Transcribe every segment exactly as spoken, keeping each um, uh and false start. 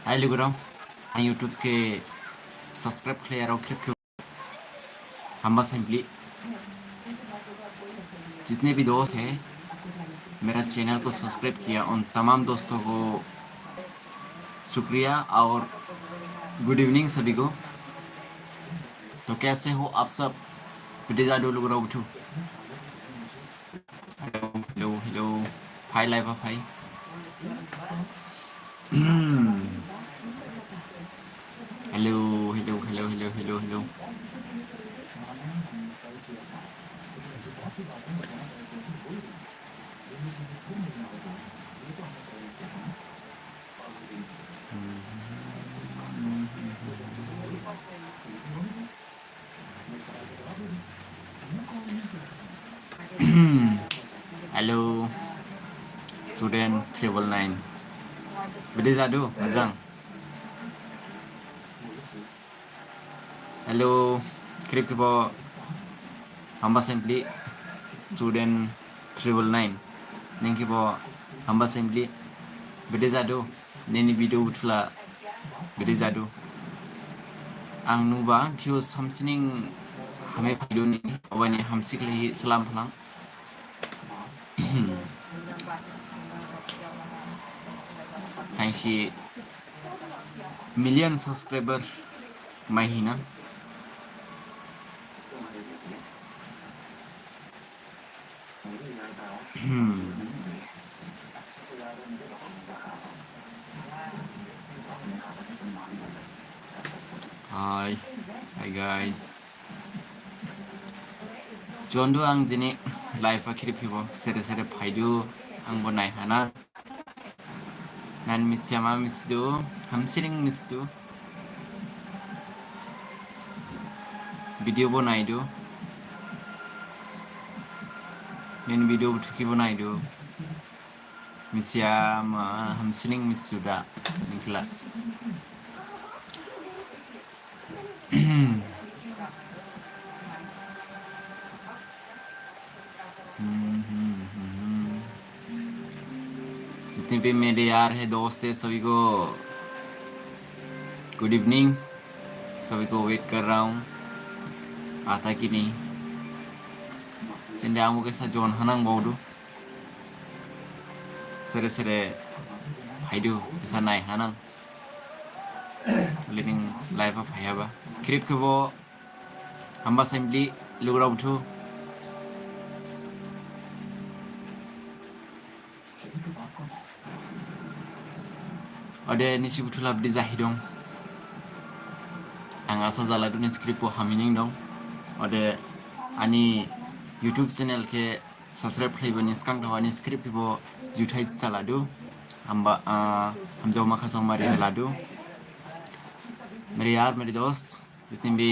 Hai lugurao, ani YouTube khe subscribe khlaiyarao khrip khe hamba sainpli. जितने भी दोस्त हैं, मेरा चैनल को सब्सक्राइब किया, उन तमाम दोस्तों को शुक्रिया और गुड इवनिंग सभी को। तो कैसे हो आप सब? Bede jadu lugurao buthu. Hello, hello, hello. Phai laiba phai. Hello, hello, hello, hello, hello, hello. Hello, student triple nine. Bede jadu, majang? Hello, khrip khebo hamba sainpli, student triple nine. Ning khebo hamba sainpli, bede jadu? Nini video buthu la bede jadu? Ang nuba views hamsining hame phaidu ni, obani hamsi khlaihi slam phalang. Sainsi million subscriber maihi nang. Hi, hi guys. Jondu ang jini live ha khrip khebo sere sere phaidu, angbo naiha nang. Nang mithiya ma mithidu, hamsining mithidu. Video bo naidu. Nini video buthu khebo naidu. Mithiya ma hamsining mithidu da. Ningkhe la. जितने भी मेरे यार हैं, दोस्त हैं, सभी को good evening. सभी को वेट कर रहा हूँ, आता कि नहीं। Sende ang bo kesa jon hanang baodu. Sere sere phaidu, kesa naiha nang. Lining live ha phaiyaba. Khrip khebo hamba sainpli lugurao buthu. Ode nisi buthu la bede jahi dong. Ang asa jaladu nisi khrip bo hamsining dong. Ode ani YouTube channel khe subscribe khlaibani sgang thawani script bo juthai staladu. Hamba, ah, hamjaoma khasaoma riladu. मेरे यार, मेरे दोस्त, जितने भी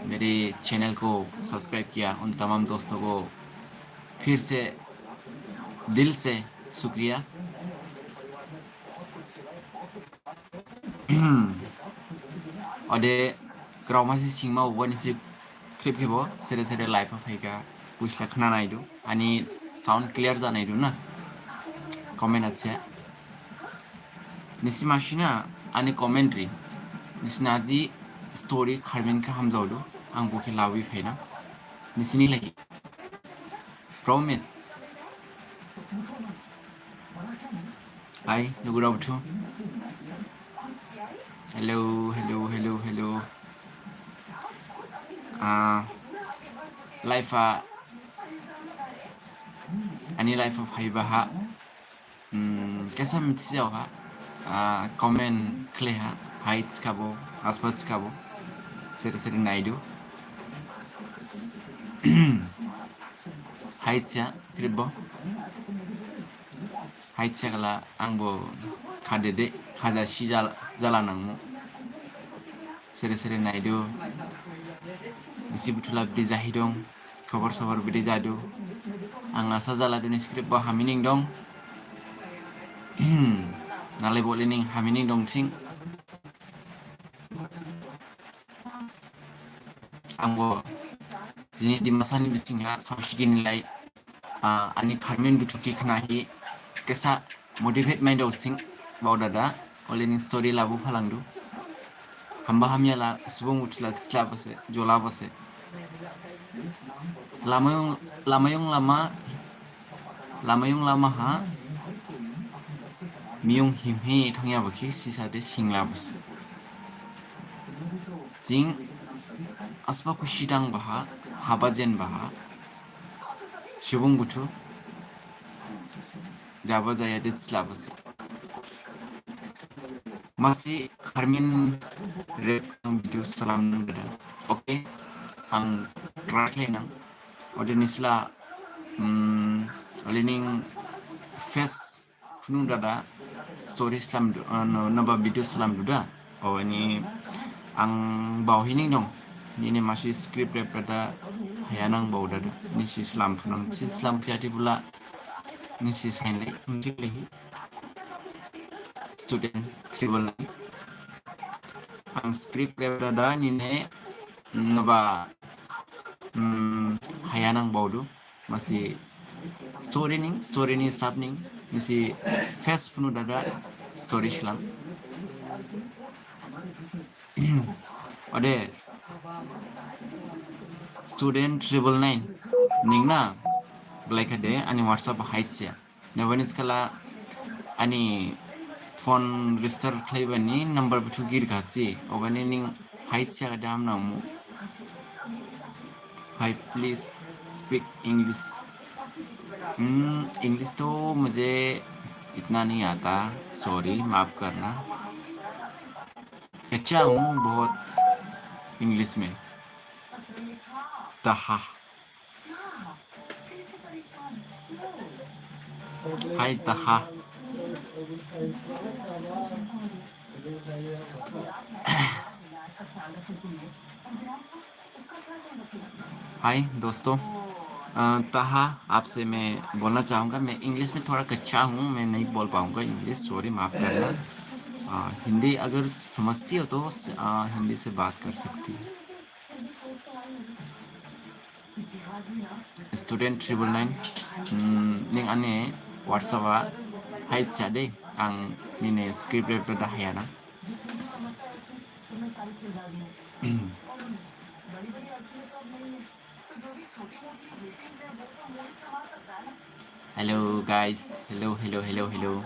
मेरे चैनल को सब्सक्राइब किया, उन तमाम दोस्तों को फिर से दिल से शुक्रिया। Ode, grao masi singma, obani si khrip khebo sere sere live ha phaikha, buisla khna naidu. Ani sound clear ja naidu na? Comment acha. Nisi masi na ani comment ri. Nisi na ji story kharmin khe hamjaodu. Ang bo khe lawi phaina. Nisi ni lahi. Promise. Hai, lugurao buthu. Hello, hello, hello, hello. Ah, live ha, ani live ha phaiba ha. Hmm, kesa mithijao ha. Ah, comment khlai ha. Hai thikhabo, asba thikhabo. Sere sere naidu. Hai thiya, khrip bo. Hai thiya khala ang bo khade de, khaja si jala, jala nangmu. Sere sere naidu. Nisi buthu la bede jahi dong. Khobor sobor bede jadu. Ang asa jaladu nisi khrip bo hamsining dong. Nalai bo lining hamsining dong thing. Ang bo jini Dimasa ni bising ha saosi gini lai, ah, ani kharmin buthu khe khnahi kesa motivate mai dao thing bao dada, Oleni story labu phalangdu. Hamba hamya la subung buthu la sla bose, jola bose. Lamayung, lamayung lama, lamayung lama ha, miyung himhi thangya bakhi sisa de singla bose. Jing asba khusi dang baha, haba jen baha, subung buthu, jaba jaya de sla bose. Masi kharmin rep ang video salam nang dada. Okay, ang try khlai nang. Ode nisla, hmm, ode ning face phunu dada story salam du, uh, no, naba video salam du da. Oh, ini ang bau hining dong. Ini masi script rep dada haya nang bau dada. Ini si salam phunang, si salam phiya di bula. Nisi sign lai, nisi lai. Student triple nine. Ang script rep dada nine, naba, hmm, haya nang bau du. Masi story ning, story ni sab ning. Nisi face phunu dada story salam. Ode student triple nine ning na, belai khade ani WhatsApp hide siya. Nabani skala ani phone register khlaibani number buthu giri kha si. Obani ning hide siya khade ham nang mu. Hi, please speak English. Hmm, English to mujhe itna nahi aata. Sorry, maaf karna. कच्चा हूँ बहुत इंग्लिश में। तहा। हाय तहा। हाय दोस्तों, अ, तहा, आपसे मैं बोलना चाहूँगा, मैं इंग्लिश में थोड़ा कच्चा हूँ, मैं नहीं बोल पाऊँगा इंग्लिश, सॉरी, माफ़ करना। अ, हिंदी अगर समझती हो तो स-, अ, हिंदी से बात कर सकती हो। Student triple nine, hmm, ning ani WhatsApp a hide siya de, ang nini script rep dada haya nang. Hello guys, hello, hello, hello, hello.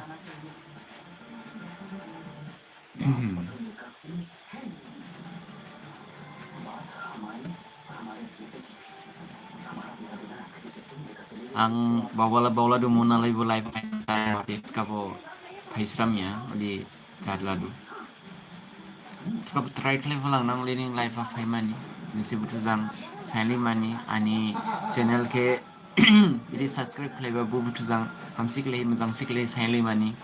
Ang baola baola du mona lai bo live, skabo phaisram ya, odi jadla du. Skabo try khlai phalang nang lening live a phaimani. Nisi buthu jang sainlaimani, ani channel khe bidi subscribe khlaiba bo buthu jang hamsi khlai, mojangsi khlai sainlaimani.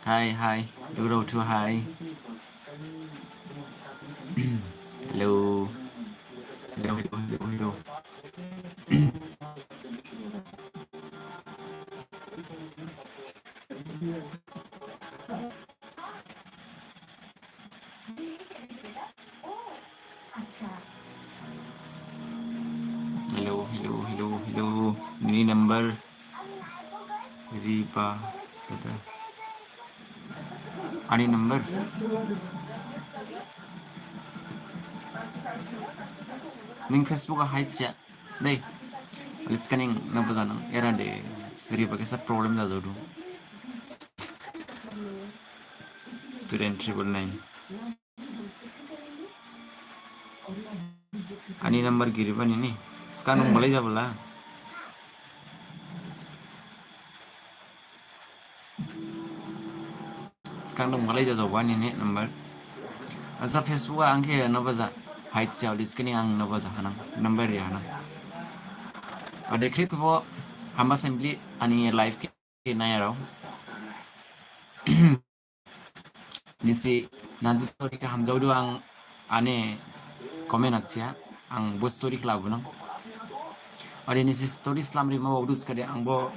Hi, hi. Duro tu hi. Hello. Hello, hello, hello, hello. Hello, hello, hello, hello. Nini number. Riba, dada. Ani number. Ning Facebook a hide siya. Dei. Let's kaning na bajanang. Era de. Riba kesa problem da jodu. Student triple nine. Ani number giriba nini. Skang dong balai jabala. Skang dong balai jajaoba nini number. Acha Facebook a ang khe naba ja hide siya, ode skini ang naba ja hanang. Number ri hanang. Ode khrip bo hamba simply ani live khe nayarao. Nisi nanji story khe hamjaodu ang ane comment atsiya, ang bo story khe labunang. Ode nisi story slam rima baodu skade ang bo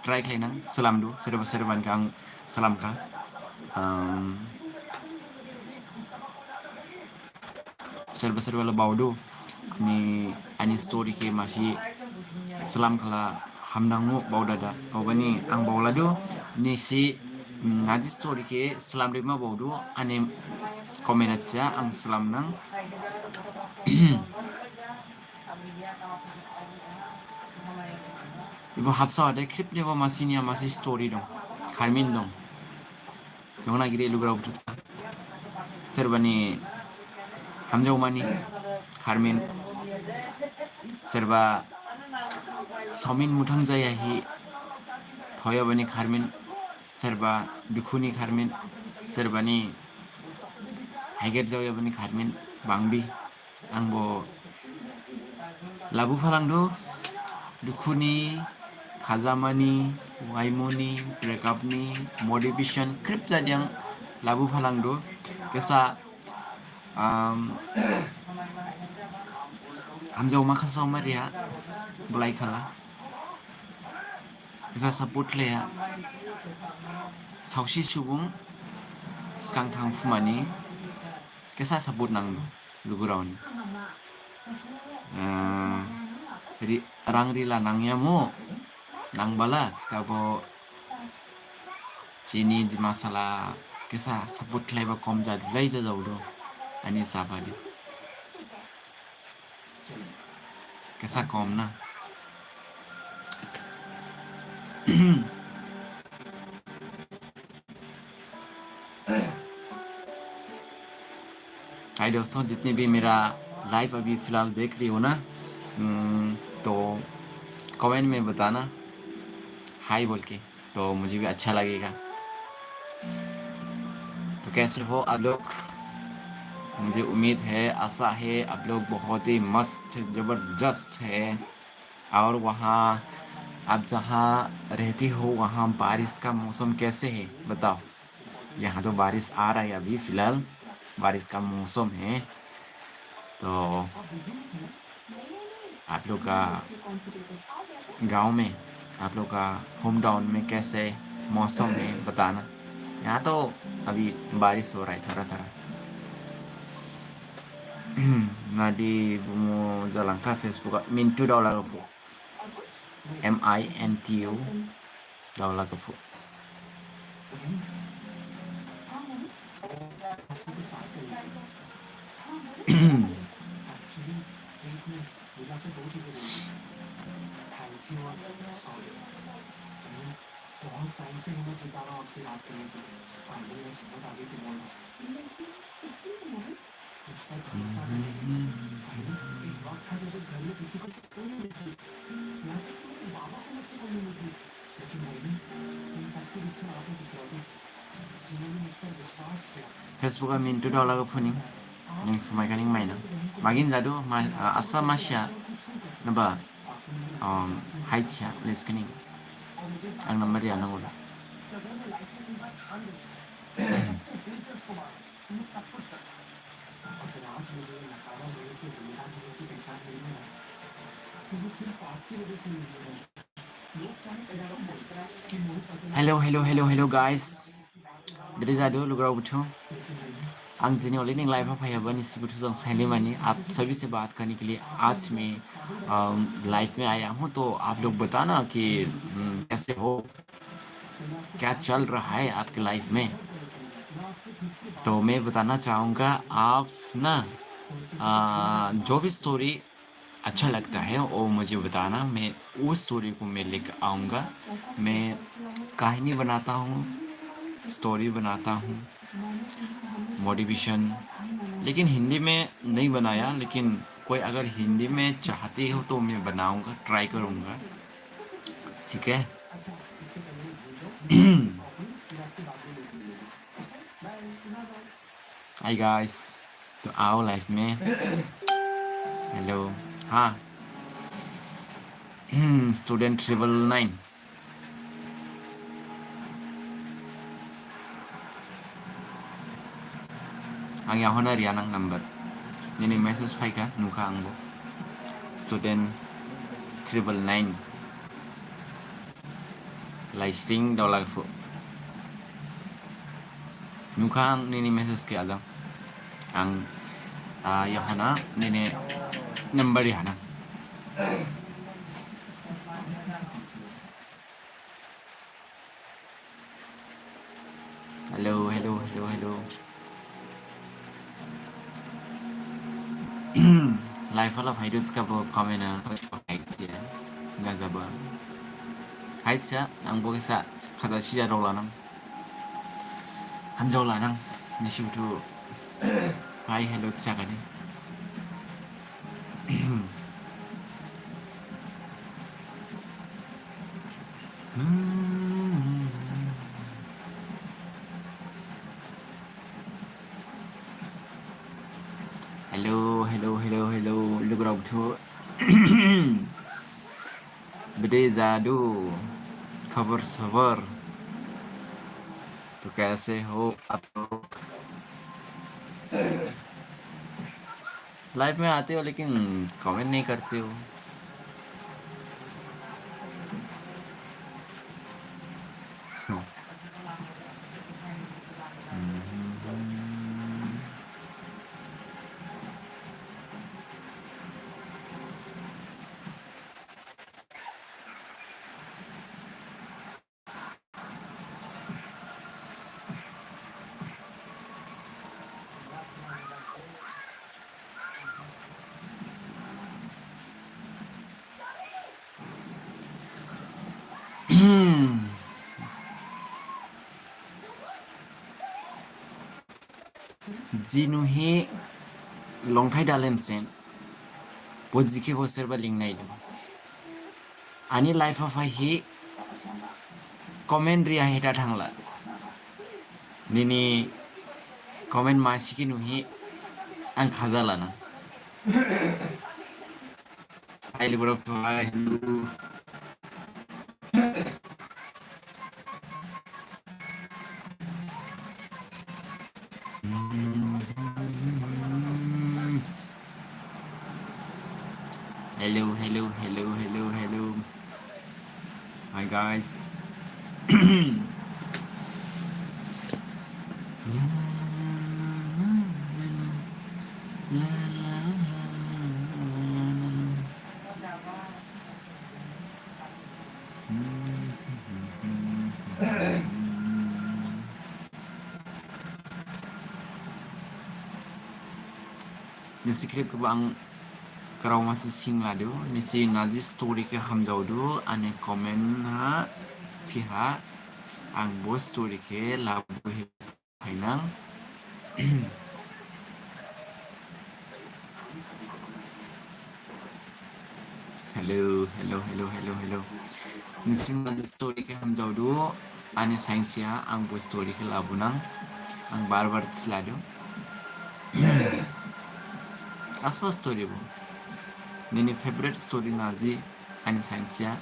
try khlainang, slamdu, sereba sereba khe ang slamkha. Um, serba serba la baodu. Ani, ani story khe masi slam khala hamnangmu baodada. Obani ang baoladu, nisi, mm, ngaji story khe slam rima baodu, ani comment atsa ang slam nang. Ibo habsao de khrip nebo masi niya masi story dong. Kharmin dong. Jongna giri lugrao buthu. Serbani hamjaomani kharmin. Serba saomin muthang jayahi thoyabani kharmin. Serba dukhuni kharmin. Serbani haiger jaoyabani kharmin. Bangbi. Angbo labu phalangdu, dukhuni, khajamani, waimuni, breakup ni, motivation, khrip jadiang labu phalangdu. Kesa, um, hamjaoma khasaoma riya, belai khala. Kesa support leya, saosi subung, sgang thangphumani, kesa support nangdu. Luguraoni. Eh, ri-, rang rila nangyamu, nangbala, thikhabo jini Dimasa la kesa support khlaiba kom jadu lai jajaodu, ani sabadi. Kesa kom na. हाय दोस्तों, जितने भी मेरा लाइव अभी फिलहाल देख रही हो ना, हम्म, तो कमेंट में बताना हाय बोल के, तो मुझे भी अच्छा लगेगा। तो कैसे हो आप लोग? मुझे उम्मीद है, आशा है आप लोग बहुत ही मस्त, जबरदस्त है। और वहाँ आप जहाँ रहती हो, वहाँ बारिश का मौसम कैसे है, बताओ। यहाँ तो बारिश आ रहा है, अभी फिलहाल बारिश का मौसम है। तो आप लोग का गांव में, आप लोग का होम टाउन में कैसे मौसम है, बताना। यहाँ तो अभी बारिश हो रहा है थोड़ा थोड़ा। Nadi bumu jalangkha Facebook a Mintu Daulagaphu. M I N T U Daulagaphu. Facebook a Mintu Daulagaphu ning, ning smai kha ning maina. Magin jadu, ma-, a-, aspa masia, naba, um, hai sia, les kha ning. Ang number ya nang ula. Hello, hello, hello, hello, guys. Bede jadu, lugurao buthu. Ang jini oli ning live ha phaiyaba nisi buthu jang sainlaimani, आप सभी से बात करने के लिए आज मैं, अम, live में आया हूँ, तो आप लोग बताना कि, अम, कैसे हो? क्या चल रहा है आपके लाइफ में? तो मैं बताना चाहूँगा, आप ना, आ, जो भी स्टोरी अच्छा लगता है, वो मुझे बताना, मैं उस स्टोरी को मैं लेकर आऊँगा। मैं कहानी बनाता हूँ, स्टोरी बनाता हूँ, मोटिवेशन, लेकिन हिंदी में नहीं बनाया, लेकिन कोई अगर हिंदी में चाहते हो तो मैं बनाऊँगा, ट्राई करूँगा। ठीक है। Hi guys, तो आओ लाइव में। हेलो, हाँ, student triple nine। Ang yaohon ha riya nang number. Nini message phaikha, nukha angbo. Student triple nine. Laisring Daulagaphu. Nukha ang nini message khe ajang. Ang Ah, yaohon ha nini number yaohon ha. Hello, hello, hello, hello. Live ha la phaidu thikhabo comment ha haithiya. Gajaba. Haithiya, ang bo kisa khajasi jadao lanang. Hamjao lanang. Nisi buthu. Hi, hello, thiya khani. Hello, hello, hello, hello, lugurao buthu. Bede jadu, khabar sabar. To kaise ho aap log? Live में आते हो लेकिन comment नहीं करते हो। Jinu hi longthai dalem sen. Bo jikhe bo serba lingnai dong. Ani live ha phaihi comment riya hi da thangla. Nini comment masi khe nuhi ang khaja lana. Hi, lugurao, hi, hello. Hello, hello, hello, hello, hello. Hi, guys. Nisi khrip khebo ang grao masi singladu, nisi naji story khe hamjaodu, ani comment ha thiha, ang bo story khe labuhi phainang. Hello, hello, hello, hello, hello. Nisi naji story khe hamjaodu, ani sainthiya, ang bo story khe labunang, ang bar bar thiladu. Asba story bo. Nini favorite story naji, ani sainthiya,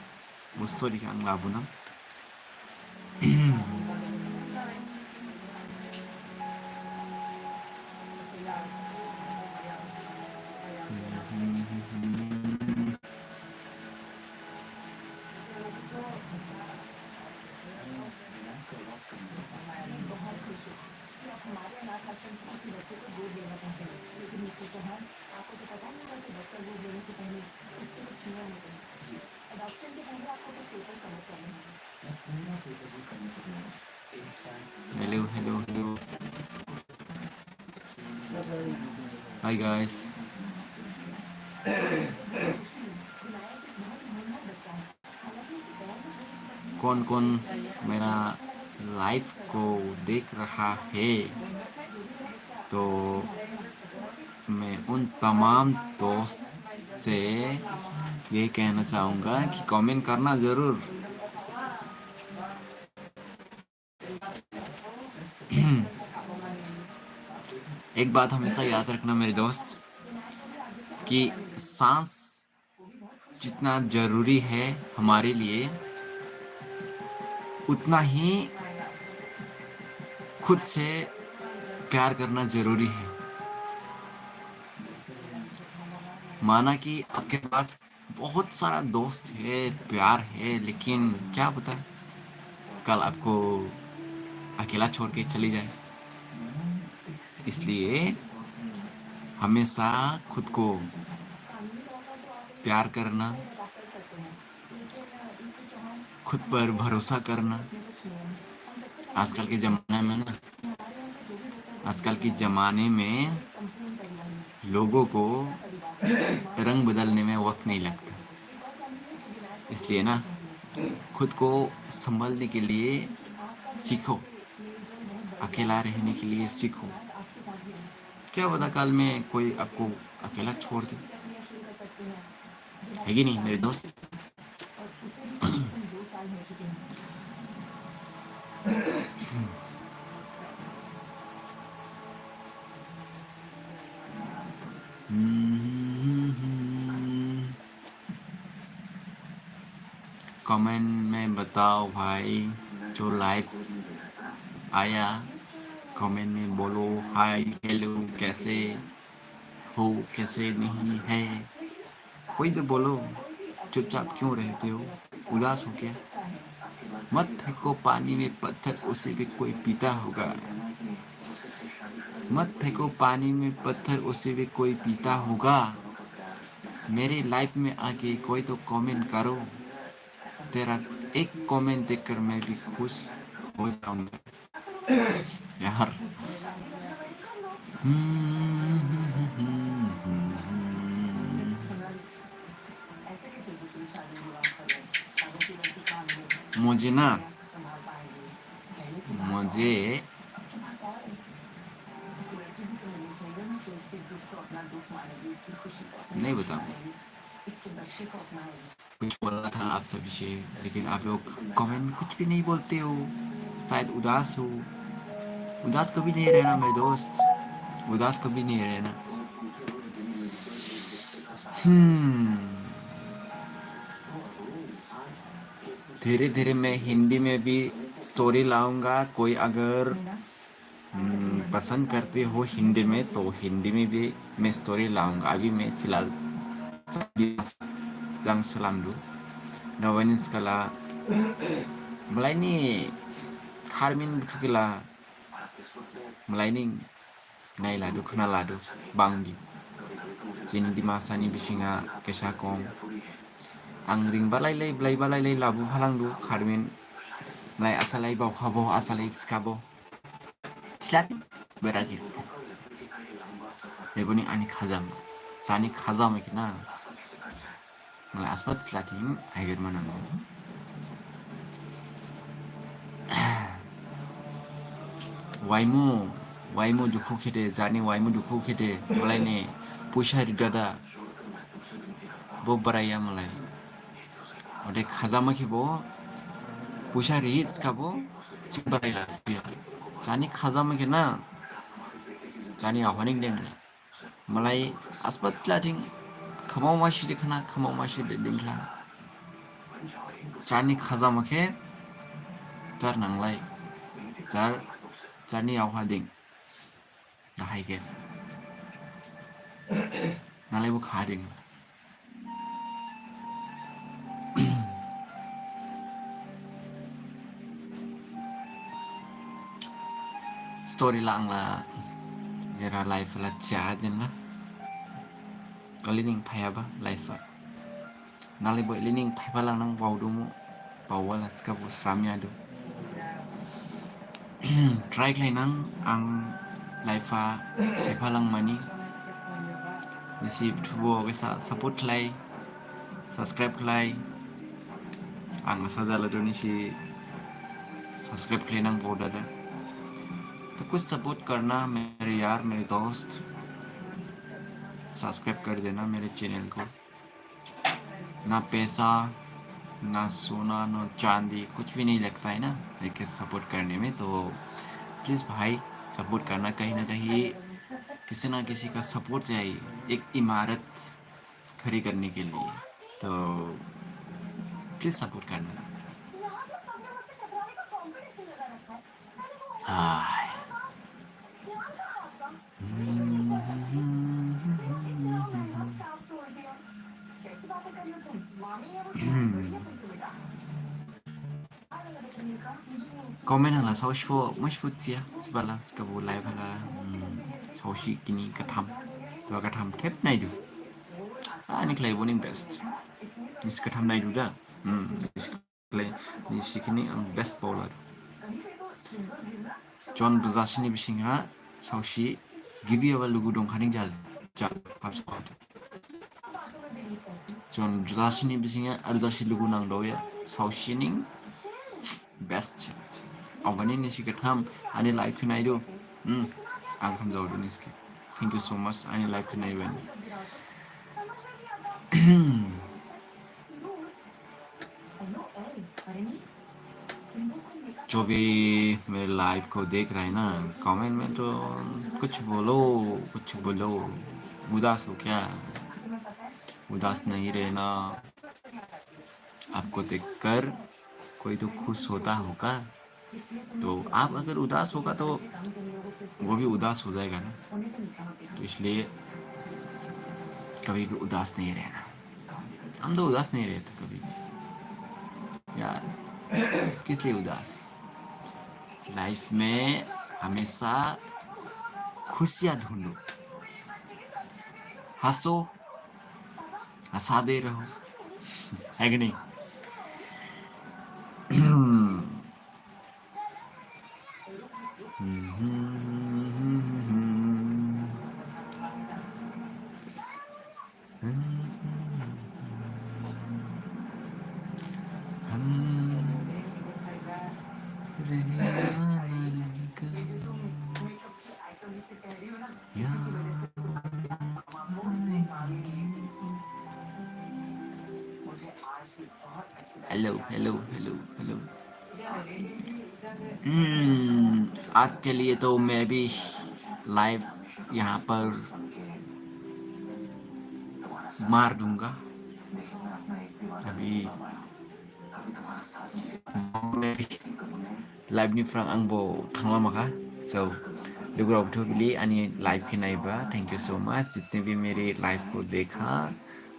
bo story khe ang labunang. Hello, hello, hello. Hi, guys. कौन-कौन मेरा लाइव को देख रहा है, तो मैं उन तमाम दोस्त से ये कहना चाहूँगा कि कमेंट करना ज़रूर। एक बात हमेशा याद रखना मेरे दोस्त, कि सांस जितना जरूरी है हमारे लिए, उतना ही खुद से प्यार करना जरूरी है। माना कि आपके पास बहुत सारा दोस्त है, प्यार है, लेकिन क्या पता कल आपको अकेला छोड़ के चली जाए। इसलिए हमेशा खुद को प्यार करना, खुद पर भरोसा करना। आजकल के ज़माने में ना, आजकल के ज़माने में लोगों को रंग बदलने में वक्त नहीं लगता। इसलिए ना, खुद को संभालने के लिए सीखो, अकेला रहने के लिए सीखो। क्या पता कल में कोई आपको अकेला छोड़ दे, है कि नहीं मेरे दोस्त? कमेंट में बताओ भाई, जो लाइव आया, कमेंट में बोलो, हाय, हेलो, कैसे हो, कैसे नहीं है, कोई तो बोलो। चुपचाप क्यों रहते हो, उदास हो क्या? मत फेंको पानी में पत्थर, उसे भी कोई पीता होगा। मत फेंको पानी में पत्थर, उसे भी कोई पीता होगा। मेरे लाइव में आके कोई तो कमेंट करो। तेरा एक कमेंट देखकर मैं भी खुश हो जाऊंगा यार। मुझे ना, मुझे नहीं बताऊँ। कुछ बोलना था आप सभी से, लेकिन आप लोग कमेंट कुछ भी नहीं बोलते हो। शायद उदास हो। उदास कभी नहीं रहना मेरे दोस्त, उदास कभी नहीं रहना। हम्म, धीरे धीरे मैं हिंदी में भी स्टोरी लाऊंगा। कोई अगर हम्म, पसंद करते हो हिंदी में, तो हिंदी में भी मैं स्टोरी लाऊंगा। अभी मैं फिलहाल jang slamdu. Nabani skala, malai ni kharmin buthu khe la, malai ni nailadu, khnaladu, bangdi. Jini Dimasa ni bisingha kesa kom. Ang ringba lailai, blaiba lailai labu phalangdu kharmin. Malai asalai baokhabo, asalai thikhabo. Slat beragi. Eboni ani khajam. Sani khajam khe na. Malai asbat slatin haiger manang. Waimu, waimu dukhu khede, jani waimu dukhu khede, malai ni puisa ridada. Bo baraya malai. Ode khajama khe bo puisa rihi thikhabo, jing barai la phiya. Jani khajama khe na, jani ahoning deng la. Malai asbat slating, khamao masi dikhna, khamao masi dengla. Jani khajama khe, jar nanglai, jar, jani ahoha deng. Dahai khe. Nalai bo khading. Story la ang la era life la cha din la. Kali ning phayaba life. Nalai bo ili ning phaiphalang nang baodumu, baoba la thikhabo sramyadu. Try khlainang ang life ha phaiphalang mani. Nisi thubo kesa support khlai, subscribe khlai. Ang asa jaladu nisi subscribe khlainang baodada. तो कुछ सपोर्ट करना मेरे यार, मेरे दोस्त, सब्सक्राइब कर देना मेरे चैनल को। ना पैसा, ना सोना, ना चांदी, कुछ भी नहीं लगता है ना, एक सपोर्ट करने में। तो प्लीज़ भाई, सपोर्ट करना। कहीं ना कहीं किसी ना किसी का सपोर्ट चाहिए एक इमारत खड़ी करने के लिए। तो प्लीज़ सपोर्ट करना। हाय। Comment hala saosibo, musibo thiya, thibala, thikhabo live hala, hmm, saosi gini gatham. Duha gatham thep naidu. Ani khlai boni best. Nisi gatham naidu da. Hmm, nisi khlai, nisi khini ang best bowler. Jon rjasi ni bising ha saosi gibi aba lugu dong khaning jal, jal, habsao. Jon rjasi ni bising ha rjasi lugu nangdaoya saosi ning best. Obani nisi gatham ani live khe naidu. Hmm, ang khamjaodu nisi khe. Thank you so much ani live khe naibani. जो भी मेरे लाइव को देख रहे हैं ना, कमेंट में तो कुछ बोलो, कुछ बोलो। उदास हो क्या? उदास नहीं रहना। आपको देखकर कोई तो खुश होता होगा, तो आप अगर उदास होगा तो वो भी उदास हो जाएगा ना। तो इसलिए कभी भी उदास नहीं रहना। हम तो उदास नहीं रहते कभी भी यार। किस लिए उदास? लाइफ में हमेशा खुशियाँ ढूंढो, हंसो, हंसाते रहो, है कि नहीं? हम रहना ना रहकर याद आएगी। Hello, hello, hello, hello. हम्म, आज के लिए तो मैं भी लाइव यहाँ पर मार दूंगा। अभी live ni phrang ang bo thangla makha. So, lugurao buthu bili ani live khe naiba, thank you so much. जितने भी मेरे लाइव को देखा,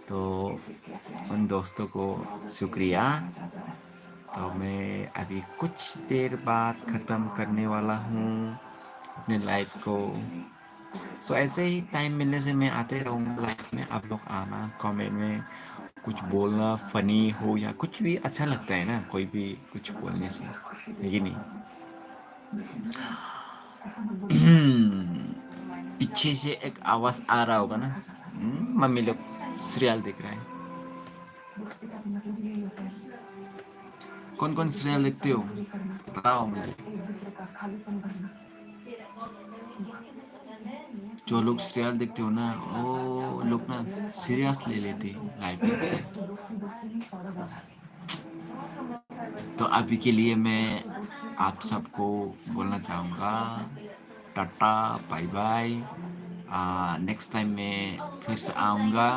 तो उन दोस्तों को शुक्रिया। तो मैं अभी कुछ देर बाद ख़त्म करने वाला हूँ अपने लाइव को। So ऐसे ही टाइम मिलने से मैं आते रहूँगा लाइव में। आप लोग आना, कमेंट में कुछ बोलना, फनी हो या कुछ भी अच्छा लगता है ना, कोई भी कुछ बोलने से, है कि नहीं? पीछे से एक आवाज आ रहा होगा ना, हम्म, मम्मी लोग सीरियल देख रहा है। कौन कौन सीरियल देखते हो, बताओ मुझे। जो लोग सीरियल देखते हो ना, वो लोग ना सीरियस ले लेते हैं लाइफ में। तो अभी के लिए मैं आप सबको बोलना चाहूँगा, टाटा, बाय बाय। आ, नेक्स्ट टाइम मैं फिर से आऊँगा,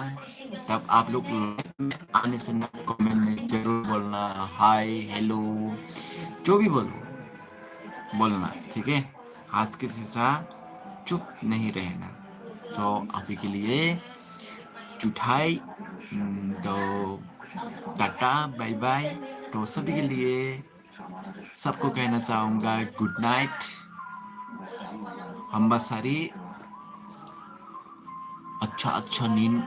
तब आप लोग लाइव में आने से ना, कमेंट में जरूर बोलना, हाय, हेलो, जो भी बोलो, बोलना, ठीक है? आज के जैसा चुप नहीं रहना। So अभी के लिए चुथाई, हम्म, तो टाटा, बाय बाय। तो सभी के लिए, सबको कहना चाहूँगा गुड नाइट। हम्बा सारी अच्छा अच्छा नींद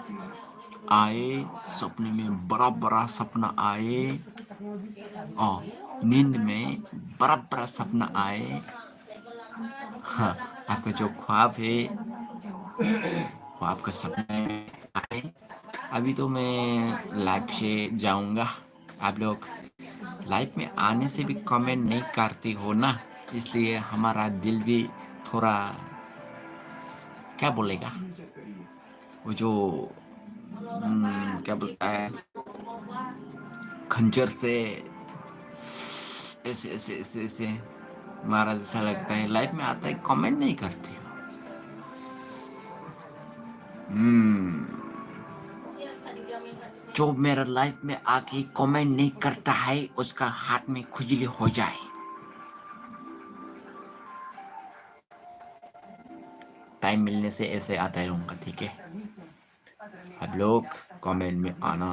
आए, सपने में बड़ा बड़ा सपना आए, और नींद में बड़ा बड़ा सपना आए। हाँ, आपका जो ख्वाब है, वो आपका सपने में आए। अभी तो मैं लाइव से जाऊँगा। आप लोग लाइव में आने से भी कमेंट नहीं करते हो ना, इसलिए हमारा दिल भी थोड़ा, क्या बोलेगा, वो जो, हम्म, क्या बोलता है, खंजर से ऐसे, ऐसे, ऐसे, ऐसे मारा जैसा लगता है। लाइव में आता है, कमेंट नहीं करते हो। हम्म, जो मेरा लाइव में आके कमेंट नहीं करता है, उसका हाथ में खुजली हो जाए। टाइम मिलने से ऐसे आता रहूँगा, ठीक है? आप लोग कमेंट में आना,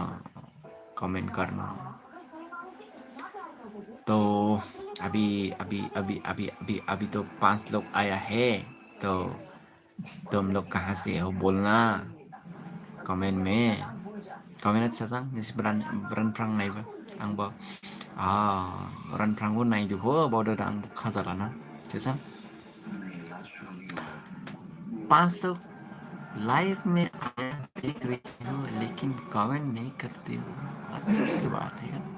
कमेंट करना। तो अभी, अभी, अभी, अभी, अभी, अभी तो पाँच लोग आया है, तो तुम लोग कहाँ से हो बोलना कमेंट में। कमेंट अच्छा सा, जैसे बरन, बरन फ्रांग नहीं बा, आंबा, आ, बरन फ्रांग वो नहीं दुखो, बहुत आंबा खा जाला ना, जैसा। पांच लोग लाइव में आया, देख रही हूँ, लेकिन कमेंट नहीं करती हूँ। अफसोस की बात है यार।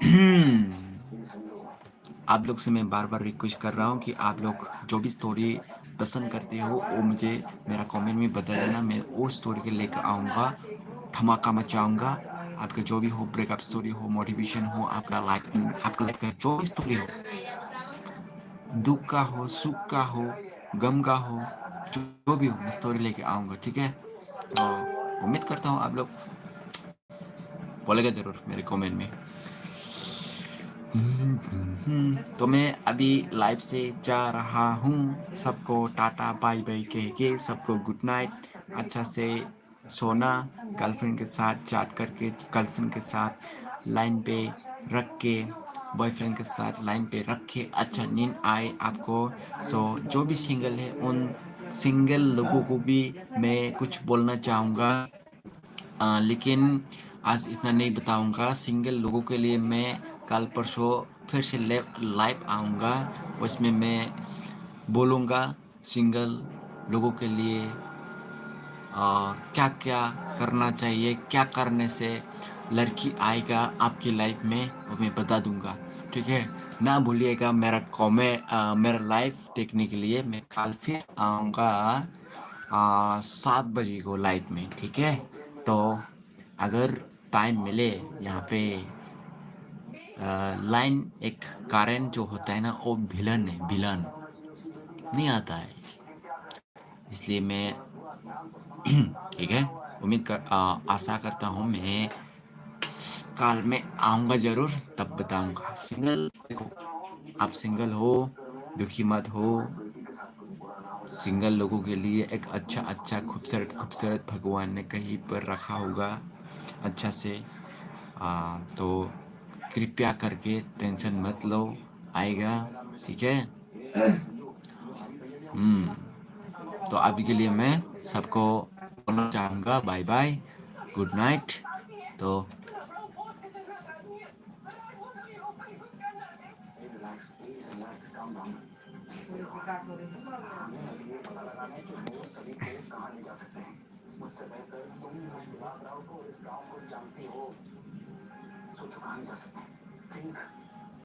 हम्म। आप लोग से मैं बार बार रिक्वेस्ट कर रहा हूँ कि आप लोग जो भी स्टोरी पसंद करते हो, वो मुझे मेरा कमेंट में बता देना। मैं वो स्टोरी के लेकर आऊँगा, धमाका मचाऊँगा। आपका जो भी हो, ब्रेकअप स्टोरी हो, मोटिवेशन हो, आपका लाइफ, आपका लाइफ का जो भी स्टोरी हो, दुख का हो, सुख का हो, गम का हो, जो भी हो, मैं स्टोरी लेके आऊँगा, ठीक है? तो उम्मीद करता हूँ आप लोग बोलेगा जरूर मेरे कमेंट में। तो मैं अभी लाइव से जा रहा हूँ, सबको टाटा बाय बाय कह के, सबको गुड नाइट। अच्छा से सोना, गर्लफ्रेंड के साथ चैट करके, गर्लफ्रेंड के साथ लाइन पे रख के, बॉयफ्रेंड के साथ लाइन पे रख के अच्छा नींद आए आपको। सो जो भी सिंगल है, उन सिंगल लोगों को भी मैं कुछ बोलना चाहूँगा। आ, लेकिन आज इतना नहीं बताऊँगा। सिंगल लोगों के लिए मैं कल परसों फिर से ले-, लाइव आऊँगा, उसमें मैं बोलूँगा सिंगल लोगों के लिए, आ, क्या क्या करना चाहिए, क्या करने से लड़की आएगा आपकी लाइफ में, वो मैं बता दूँगा, ठीक है? ना भूलिएगा मेरा कॉमे-, आ, मेरा लाइव देखने के लिए। मैं कल फिर आऊँगा, आ, सात बजे को लाइव में, ठीक है? तो अगर टाइम मिले यहाँ पे, आ, लाइन एक करंट जो होता है ना, वो विलन है, विलन नहीं आता है, इसलिए मैं ठीक है, उम्मीद कर, आ, आशा करता हूँ मैं कल मैं आऊँगा जरूर, तब बताऊँगा। सिंगल, देखो, आप सिंगल हो, दुखी मत हो। सिंगल लोगों के लिए एक अच्छा अच्छा खूबसूरत खूबसूरत भगवान ने कहीं पर रखा होगा अच्छा से। आ, तो कृपया करके टेंशन मत लो, आएगा, ठीक है? हम्म, तो अभी के लिए मैं सबको बोलना चाहूँगा बाय बाय, गुड नाइट। तो